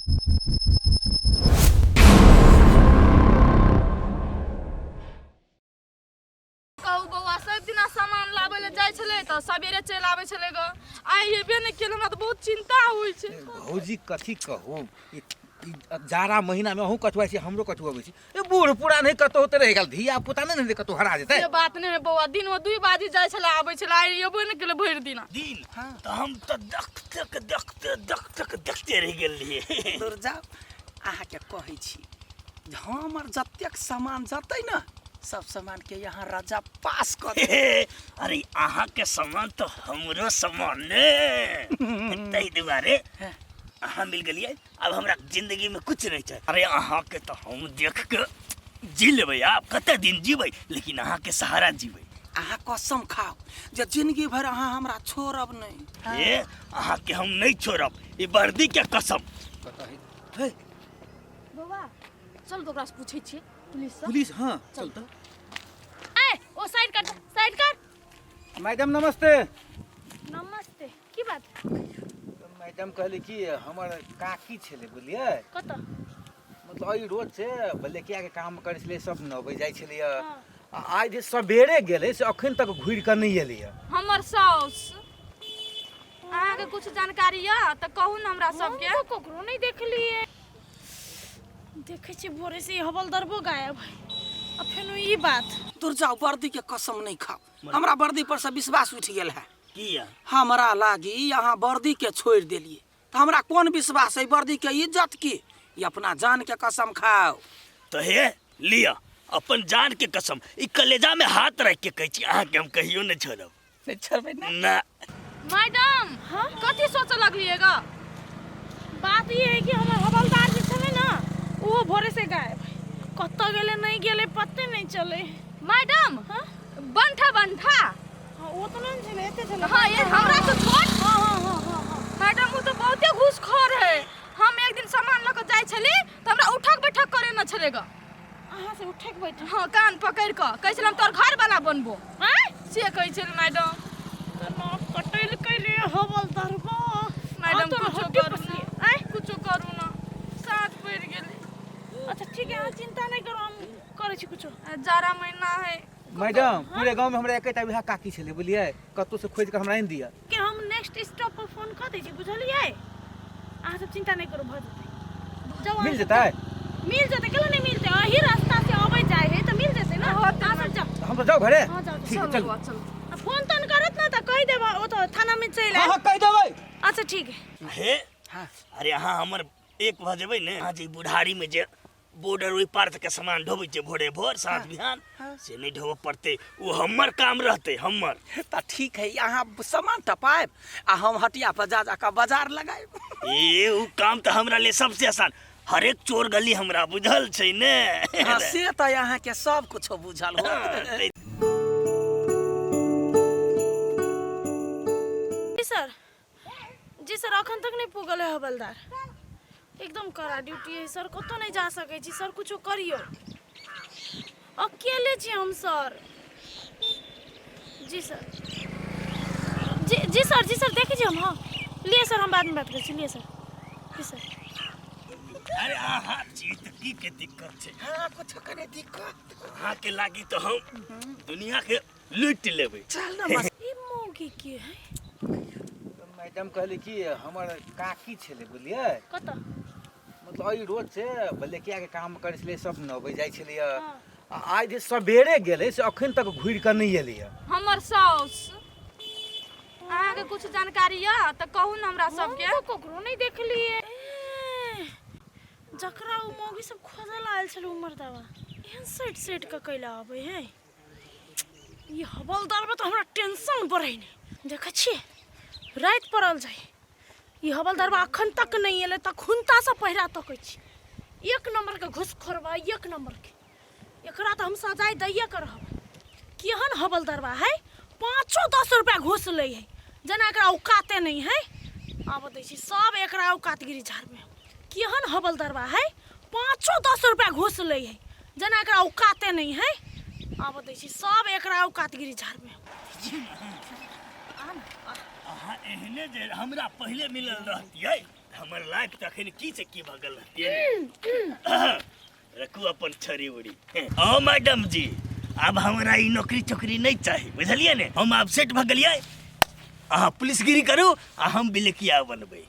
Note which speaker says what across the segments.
Speaker 1: कहू बौआ, सब दिना सामान लाबै लए जाइ छलै तऽ सबेरे चलि आबै छलै ग, आइ एबे नहि केल, हमरा तऽ बहुत चिंता होइ छै।
Speaker 2: भौजी, कथी कहू, ई ई जाड़ा महीनामे अहूँ कछुआइ छी, हमरो कछुअबै छी। ए बूढ़ पुरान है, कतहु तऽ रहि गेल, धिया पुता नहि ने कतहु हरा जेतै।
Speaker 1: से बात नहि है बौआ, दिनमे 2 बाजी जाइ छलै आबै छलै, आइ एबे नहि केलै भरि दिना।
Speaker 3: दिन तऽ हम तऽ देखते के देखते देखते के देखते रहि गेल रहियै।
Speaker 4: दूर जाउ, अहाँके कहै छी जे हमर जतेक सामान जतै ने, सब सामान के यहाँ राजा पास कर
Speaker 3: दे। अरे अहाँ के सामान तो हमरो सामान ने, ताहि दुआरे अहाँ मिल गेलियै। अब हमरा जिंदगी में कुछ नहीं चाहिए। अरे अहाँ के तो हम देख के जी लेबै, आब कते दिन जीबै, लेकिन अहाँ के सहारा जीबै।
Speaker 4: अहाँ कसम खाओ जे जिंदगी भर अहाँ हमरा छोड़ब नहीं।
Speaker 3: ए अहाँ के हम नहीं छोड़ब, ई वर्दी के कसम।
Speaker 2: हे
Speaker 1: बौआ, चल तो ओकरा से पूछै छियै, पुलिस से।
Speaker 2: पुलिस? हाँ, चल तो।
Speaker 1: ए ओ साइड कर, साइड कर।
Speaker 2: मैडम नमस्ते।
Speaker 1: नमस्ते, की बात?
Speaker 2: मैडम, कहली कि हमर काकी छलै, बुझलियै?
Speaker 1: कतऽ?
Speaker 2: मतलब एहि रोड से बलेकिया के काम करै छलै, सब 9 बजे जाइ छलैया।
Speaker 1: हाँ।
Speaker 2: आ आइ जे सवेरे गेलै से अखन तक घुरि कऽ नहि एलैया।
Speaker 1: हमर साउस, अहाँके कुछ जानकारी यऽ तऽ कहू ने हमरा सबके।
Speaker 5: हम तऽ ककरो नहि देखलियै। देखै छियै भोरे से ई हवलदरबो गायब है, आ फेनो ई बात।
Speaker 4: दूर जाउ, वर्दी के कसम नहीं खाओ, हमरा वर्दी पर से विश्वास उठि गेल है।
Speaker 3: किया?
Speaker 4: हमरा लागी अहाँ वर्दी के छोड़ि देलियै तऽ हमरा कोन विश्वास है वर्दी के इज्जत की? ई अपना जान के कसम खाओ।
Speaker 3: तऽ हे लिअ अपन जान के कसम, ई कलेजा में हाथ रख के कहै छी, अहाँके हम कहियो नहि छोड़ब।
Speaker 4: नहि छोड़बै ने?
Speaker 3: ना।
Speaker 1: मैडम, कथी सोचऽ लगलियै ग?
Speaker 5: बात ई है कि हमर हवलदार जे छलै ने, ओहो भोरे से गायब है, कतऽ गेलै नहि गेलै पते नहि चलै।
Speaker 1: मैडम, बंठा बंठा?
Speaker 5: हाँ, ओ तऽ नहि छलै, एते छलै।
Speaker 1: हाँ, ये हमरा तो छोट।
Speaker 5: हाँ हाँ हाँ हाँ हाँ।
Speaker 1: मैडम, ओ तऽ बहुते घूसखोर है। हम एक दिन सामान लऽ कऽ जाइ छली तऽ हमरा उठक बैठक करे न छलै ग।
Speaker 5: अहाँ से उठक बैठक?
Speaker 1: हाँ, कान पकड़ि कऽ कहै छलै हम तोहर घर वाला बनबो।
Speaker 5: आँय?
Speaker 1: से कहै छलै मैडम।
Speaker 5: केना कटैलकै रे हवलदारबा।
Speaker 1: मैडम,
Speaker 5: तोरा
Speaker 1: कुछो
Speaker 5: हड्डी
Speaker 1: करू
Speaker 5: पसली।
Speaker 1: ना।
Speaker 5: आँय?
Speaker 1: कुछो करू ना, साँझ पड़ि गेलै।
Speaker 5: अच्छा ठीक है, अहाँ चिंता नहि करू, हम करै छी कुछो।
Speaker 1: जाड़ा महीना है।
Speaker 2: मैडम, पूरे गाँव में हमरा एकेटा वएह काकी छलै, बुझलियै? कतहु से खोजि कऽ हमरा आनि दिअ।
Speaker 5: के हम नेक्स्ट स्टॉप पर फोन कऽ दै छी, बुझलियै? अहाँ सब चिंता नहि करू, भऽ जेतै। जाउ अहाँ
Speaker 2: मिल
Speaker 5: सब।
Speaker 2: जेतै?
Speaker 5: जाउ। मिल जेतै, केना नहि मिलतै? अही रास्ता से अबै जाइ है तऽ मिल जेतै ने। अहाँ सब जाउ।
Speaker 2: हम तऽ जाउ घरे।
Speaker 5: हाँ, जाउ, जाउ।
Speaker 2: ठीक है,
Speaker 1: चलू
Speaker 2: चलू।
Speaker 1: बौआ, चलू।
Speaker 5: आ फोन तोन करत ने तऽ कहि देब, ओ तऽ थाना में चलि
Speaker 2: हाँ
Speaker 5: आयब।
Speaker 2: हाँ, कहि देबै।
Speaker 5: अच्छा ठीक है।
Speaker 3: हे
Speaker 4: हाँ।
Speaker 3: अरे अहाँ हमर एक भऽ जेबै ने, अहाँ जे बुढ़ारी में जे बॉर्डर ओहि पार के सामान ढोबै छै भोरे भोर साँझ बिहान, से नहि ढोबऽ पड़तै, ओ हमर काम रहतै हमर।
Speaker 4: तऽ ठीक है, अहाँ सामान टपायब आ हम हटिया पर जा जा कऽ बाजार लगायब।
Speaker 3: ए ओ काम तऽ हमरा लिए सबसे आसान, हरेक चोर गली हमरा बुझल छै ने।
Speaker 4: हाँ, से तऽ अहाँके सब कुछो बुझल हो।
Speaker 5: जी सर, जी सर, अखन तक नहि पुगल है हवलदार। एकदम कड़ा ड्यूटी है सर, कतौ नहि जा सकै छी सर, कुछो करियौ, अकेले छी हम सर। जी सर, जी जी सर, जी सर, देखै छी हम। हाँ लिए सर, हम बादमे बात करै छी। लिए सर, जी सर।
Speaker 3: अरे अहाँ छी तऽ की के दिक्कत छै?
Speaker 4: हाँ, कुछो के नहि दिक्कत।
Speaker 3: अहाँ के लागी तऽ हम दुनिया के लूटि लेबै।
Speaker 4: चल ना मस्त।
Speaker 5: ई मौगी के है?
Speaker 2: मैडम, कहली कि हमर काकी छलै, बुझलियै?
Speaker 5: कतऽ?
Speaker 2: मतलब एहि रोड से बलेकिया के काम करै छलै, सब 9 बजे जाइ छलैया।
Speaker 5: हाँ।
Speaker 2: आ आइ जे सवेरे गेलै से अखन तक घुरि कऽ नहि एलैया।
Speaker 1: हमर साउस, अहाँके कुछ जानकारी यऽ तऽ कहू ने हमरा सबके।
Speaker 5: हम तऽ ककरो नहि देखलियै। जकरा ओ मौगी सब खोजल आयल छलै, ओ मर्दावा एहन सटि सटि कऽ कैला अबै है? ई हवलदारमे तऽ हमरा टेंशन बढ़ै नहि। देखै छियै राति पड़ल जाइ, ई हवलदारबा अखन तक नहि एलै तऽ खुनतासँ पहिरा तकै छी। एक नम्बरके घुसखोरबा, एक नम्बरके, एकरा तऽ हम सजाय दैए के रहब। केहन हवलदारबा है, 5-10 रुपया घूस लै है, जेना एकरा औकाते नहि है। आब दै छी सब एकरा औकातगिरी झाड़मे। केहन हवलदारबा है, 5-10 रुपया घूस लै है, जेना एकरा औकाते नहि है। आब दै छी सब एकरा औकातगिरी झाड़मे।
Speaker 3: अहाँ एहने जे हमरा पहिले मिलल रहतियै, हमर लाइफ तऽ अखन की से की भऽ गेल रहतियै। रखू अपन छड़ी उड़ी। ओ मैडम जी, आब हमरा ई नौकरी चोकरी नहि चाही, बुझलियै ने? हम आब सेट भऽ गेलियै। अहाँ पुलिसगिरी करू आ हम बिलकिया बनबै।
Speaker 5: ए,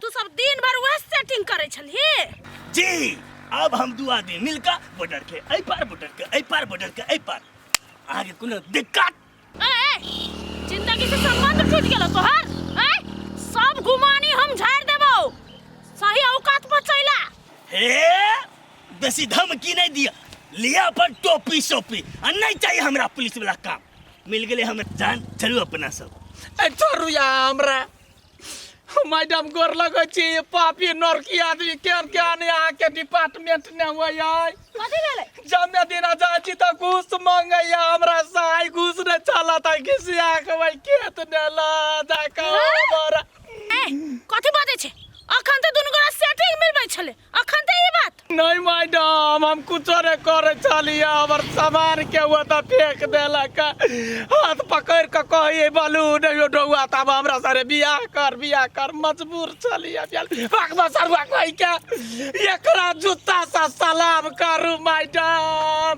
Speaker 5: तू सब दिन भर वह सेटिंग करै छलही?
Speaker 3: जी, आब हम दू आदमी मिलकर बॉर्डर के एहि पार, बॉर्डर के एहि पार, बॉर्डर के एहि पार, अहाँके कोनो दिक्कत?
Speaker 5: ए, ए, जिंदगी से संबंध टूट गेलो तोहर। ए, सब गुमानी हम झाड़ देबो, सही औकात पर चैला।
Speaker 3: हे, बेसी धमकी नहीं दिया, लिया अपन टोपी सोपी आ नहीं चाहिए हमरा पुलिस वाला काम। मिल गेलै हमर जान। चलू अपना सब।
Speaker 4: ए, छोड़ू या हमरा मैडम, गोर लगै छी। पापी नरकी आदमी केहन केहन अहाँके डिपार्टमेंट ने होइए।
Speaker 5: कथी भेलै?
Speaker 4: जमे दिना जाइ छी तऽ घूस मांगैया हमरा से। आइ घूस नहि चलत, आइ घिसिया के ओहि खेत ने लऽ जा कऽ हमरा।
Speaker 5: ए, कथी बाजै छै? अखन तऽ दुनू गोरा सेटिंग मिलबै छलै, अखन तऽ ई बात।
Speaker 4: नहीं मैडम, हम कुछो नहीं करे छलियै। हमर सामान के ओतऽ फेंक देलक। हाथ पकड़ के कहिए बोलू नहीं डौआ, तब हमरा सारे बियाह कर, बियाह कर। मजबूर छलियै। सरुआ कहि के एकरा जूता से सलाम करू मैडम,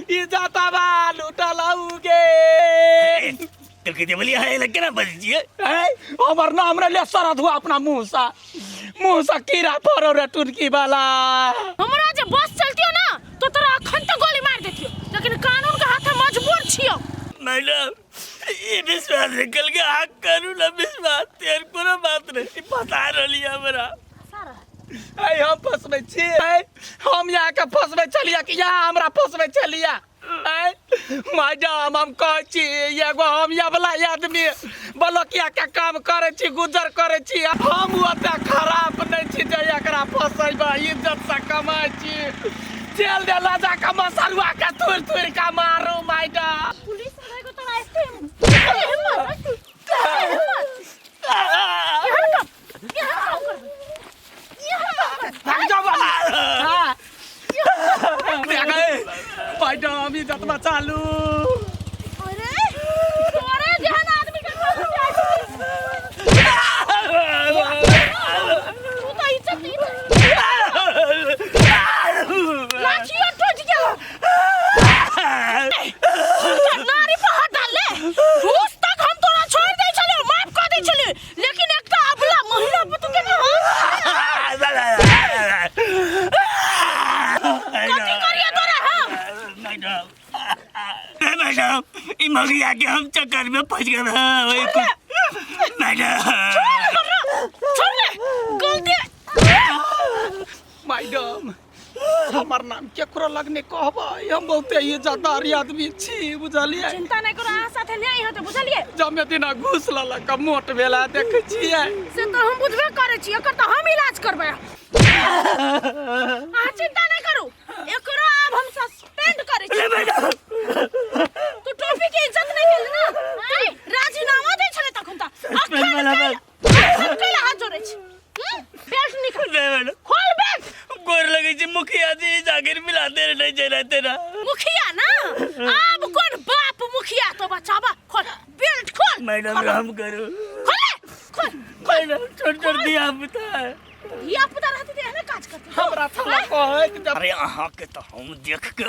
Speaker 4: इज्जतवा लूटलौगे।
Speaker 3: तो कहते बोलिए है लग केना बजै छियै?
Speaker 4: है, हमर नाम रे ले सरद हुआ अपना मुंह से, मुंह से कीड़ा पड़ो रे टुनकी वाला।
Speaker 5: हमरा जे बस चलतियो ना तो तोरा अखन तक गोली मार देतियो, लेकिन कानून के हाथ में मजबूर छियो।
Speaker 3: मैडम, ई विश्वास निकल के अहाँ करू ना विश्वास, तेर कोनो बात नहीं, ई फंसा रहली हमरा।
Speaker 4: ऐ, हम फंसबै छी? ऐ, हम यहाँ के फंसबै छलियै कि यहाँ हमरा फंसबै छलियै? ऐ मैडम, हम कहै छी एगो हम अबला आदमी बलोकिया के काम करै छी, गुजर करै छी। हम ओते खराब नहि छी जे एकरा फंसेबै। इज्जत से कमाइ छी। चल दे लऽ जा कऽ मसरुआ के तुरि तुरि के मारू मैडम।
Speaker 5: पुलिस रह गो तोरा एते हिम्मत, हिम्मत, केहन काम, केहन काम करबै, केहन काम करबै?
Speaker 4: भाग जाओ बाबू। हाँ। मैडम, इज्जत बचा लू।
Speaker 5: अरे, तोरे जेहन आदमी के घर जाइ छी। तू तऽ इज्जत इज्जत लाठियो टूटि गेलो। नारी पर हाथ डाल ले। घूस तक हम तोरा छोड़ दै छलियो, माफ कर दै छलियो, लेकिन एकटा अबला महिला पर तू केना हाथ? कथी करिए तोरा हम?
Speaker 3: मैडम, मैडम, ई मगिया के हम चक्कर में फंस गए हैं। वही कुछ मैडम।
Speaker 5: छोड़ ले गलती।
Speaker 4: मैडम, हमर नाम केकरो लगने कहबै, हम बहुते इज्जतदार आदमी छी, बुझलियै?
Speaker 5: चिंता नहीं करो, अहाँ साथे न्याय होते, बुझलियै?
Speaker 4: जमे दिना घूस लऽ कऽ मोट भेला, देखै छियै।
Speaker 5: से तऽ हम बुझबे करै छी, एकर तऽ हम इलाज करबै। अहाँ चिंता नहीं करू, एकरो आब हम सस्पेंड करै छी। तू टोपी के इज्जत नहीं केली ना? आँय, राजीनामा दै छलै तखन तऽ अखन
Speaker 3: वाला
Speaker 5: कैला अखन कैला हाथ जोड़ै छी? हम्म? बेल्ट निकाल।
Speaker 3: नहीं मैडम।
Speaker 5: खोल बेल्ट।
Speaker 3: गोर लगे छी मुखिया जी, जागिर मिला दे नहीं जे रहते ना।
Speaker 5: मुखिया ना आब कोन बाप मुखिया तो बचाबा। खोल बेल्ट, खोल।
Speaker 3: मैडम, रहम करू।
Speaker 5: खोल ले, खोल।
Speaker 3: मैडम, छोड़ छोड़ दिया पुता है।
Speaker 5: धिया पुता रहती तऽ एहने काज करती।
Speaker 4: हमरा छला कहैत जब
Speaker 3: अरे, अहाँके तऽ हम देख के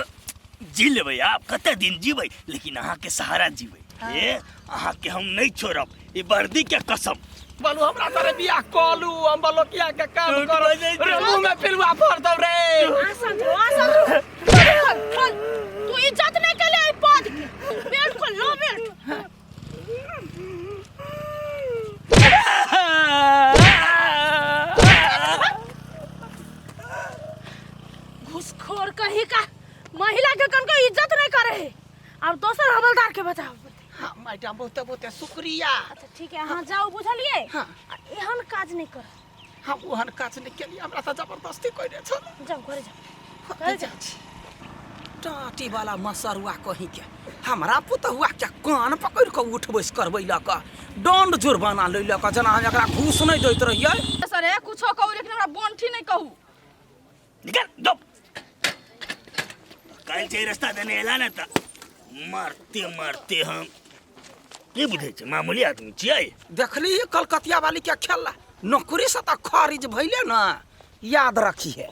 Speaker 3: जी लेबै। आब कते दिन जीबै, लेकिन अहाँके सहारा जीबै। ए, अहाँके हम नहीं छोड़ब, ई वर्दी के कसम।
Speaker 4: बोलू हमरा सारे बियाह कलू, हम बलोकिया के काम
Speaker 3: झूठ
Speaker 4: करू।
Speaker 3: बजै छी।
Speaker 4: रे, मुंह में पिलुआ फोड़ दौ रे।
Speaker 5: आसान रहो, आसान रहो। खोल, खोल। तू इज्जत नहीं केले एहि पद के। बेल्ट खोल लो, बेल्ट। घूसखोर कहीं का, महिला के कन को इज्जत नहीं करे है। अब दोसर हवलदार के बताओ।
Speaker 4: हाँ मैडम, बहुते बहुते शुक्रिया।
Speaker 5: अच्छा ठीक है, अहाँ जाओ, बुझलिए?
Speaker 4: हाँ।
Speaker 5: आ एहन काज नहीं कर।
Speaker 4: हम ओहन काज नहि केलियै, हमरा से जबरदस्ती कयने छल।
Speaker 5: जाओ, घरे जाओ, घरे जाओ।
Speaker 4: टाटी वाला मसरुआ कहीं के हमरा पुतहुआ के कान पकड़ के उठ बैस करबै लऽ कऽ दंड जुर्माना लै लऽ कऽ, जेना हम एकरा घूस नहि दैत रहियै।
Speaker 1: सर, हे, कुछो कहू लेकिन हमरा बंठी नहीं कहू।
Speaker 3: निकल दो। काल्हि छै रास्ता देने एला ने तऽ मारते मारते हम की बुझै छै, मामूली आदमी छियै।
Speaker 4: देखली कलकतिया वाली के खेला? नौकरी से तऽ खारिज भइले ना, याद रखिए।